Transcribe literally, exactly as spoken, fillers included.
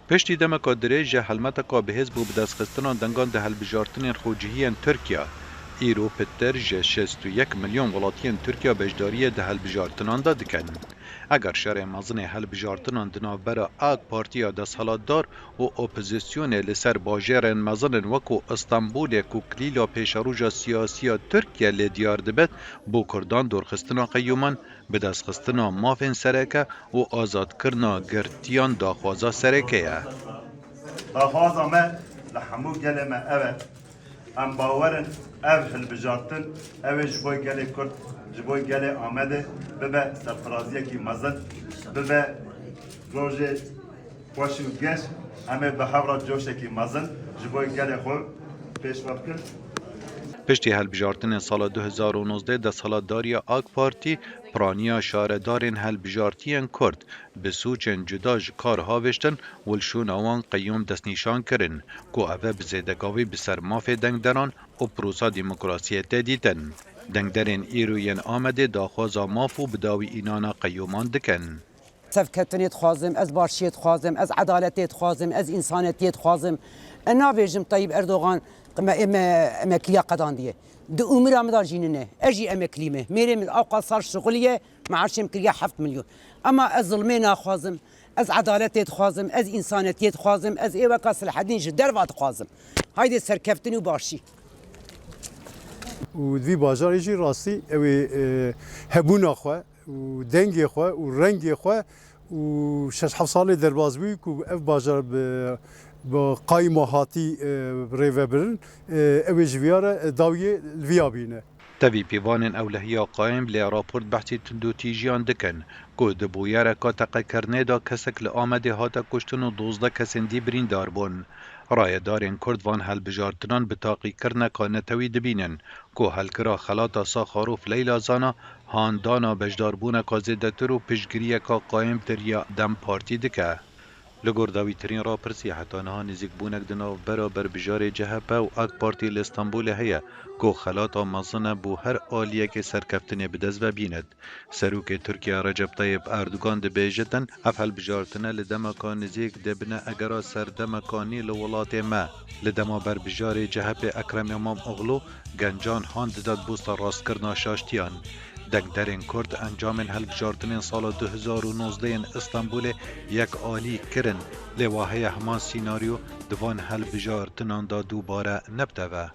Piştî demeka dirêj ji helmeteka bihêz bo bidestxistina dengan di hilbijartinên xwecihî yên Tirkiye, îro pitir ji şêst û yek milyon welatiyên Tirkiye beşdariyê di hilbijartinan de dikin. Eger şerê mezin ê hilbijartinan di navbera AK Partiya desthilatdar û opozisyonê li ser bajêrên mezin in wekû Stenbolê ku kilîla pêşeroja siyasî ya Tirkiye lê diyar dibit, bo Kurdan dorxistina qeyûman, bidestxistina mafên sereke û azadkirina girtiyan daxwaza sereke ye. Daxwaza me li hemû gelê me ev e. Em bawer in ev hilbijartin, ew ê ji bo gelê Kurd, ji bo gelê Amedê bibe serfiraziyekî mezin, bibe rojê xweş û geş, em ê bi hev re coşekî mezin ji bo gelê xwe pêşve bikin. Piştî hilbijartinên sala du hezar û nozdeh desthilatdariya AK Partî piraniya şaredarên hilbijartiyên Kurd bi sûcên cuda ji kar havêştin û li şûna wan qeyûm destnîşan kirin ku ev e bi zêdegavî bi ser mafê dengderan û prosa demokrasiyê tê dîtin. Dengderên îro yên Amedê daxwaza maf û bidawî înana qeyûman dikin. Serkeftinê dixwazim, ez başiyê dixwazim, ez edaletê dixwazim, ez însanetiyê dixwazim. Ez nabêjim Tayyip Erdogan me, me, emekliya qedandiye. Di umira min de jî nine. Ez jî emeklî me. Mêrê min ewqas sal şixuliye, meaşê min kiriye heft milyon. Ema ez zilmê naxwazim, ez edaletê dixwazim, ez însanetiyê dixwazim, ez ê weka Selahedîn ji derva dixwazim. Haydê serkeftin û başî. Û di vî bajarê jî rastî ew ê, e, hebûna xwe û dengê xwe û rengê xwe û şeş heft salê derbas bûyî ku ev bajar bi, bi qayîma hatî, e, rêvebirin, e, ew ê ji viya re, e, dawiyê li viya bîne. Tevî pîvanên ewlehiya qayîm lê raport behsî tundûtîjiyan dikin ku di bûyereka teqekirinê de kesek li Amedê hate kuştin û dozdeh kesên dî birîndar bûn. Rayedarên Kurd van hilbijartinan bi taqîkirineka netewî dibînin ku helgira xelata Saxarov Leyla Zana handana beşdarbûneka zêdetir û piştgiriyeka qayîmtir ya DEM Partî dike. Li gor dawîtirîn rapirsî, heta niha nêzîkbûnek di navbera berbijarê C H P û AK Partî li Stenbolê heye ku xelata mezin e bo her aliyekê serkeftinê bi dest ve bînit. Serokê Tirkiye Recep Tayyip Erdogan dibêjitin, ev hilbijartine li demeka nêzîk dibine egera serdemeka nî li welatê me. Li dema berbijarê C H P Ekrem Îmamoğlu gencan han didat bo serrastkirina şaştiyan. Dengderên Kurd encamên hilbijartinên sala du hezar û nozdeh yên Stenbolê yekalî kirin, lê wa heye heman sînaryo di van hilbijartinan de dubare nebite ve.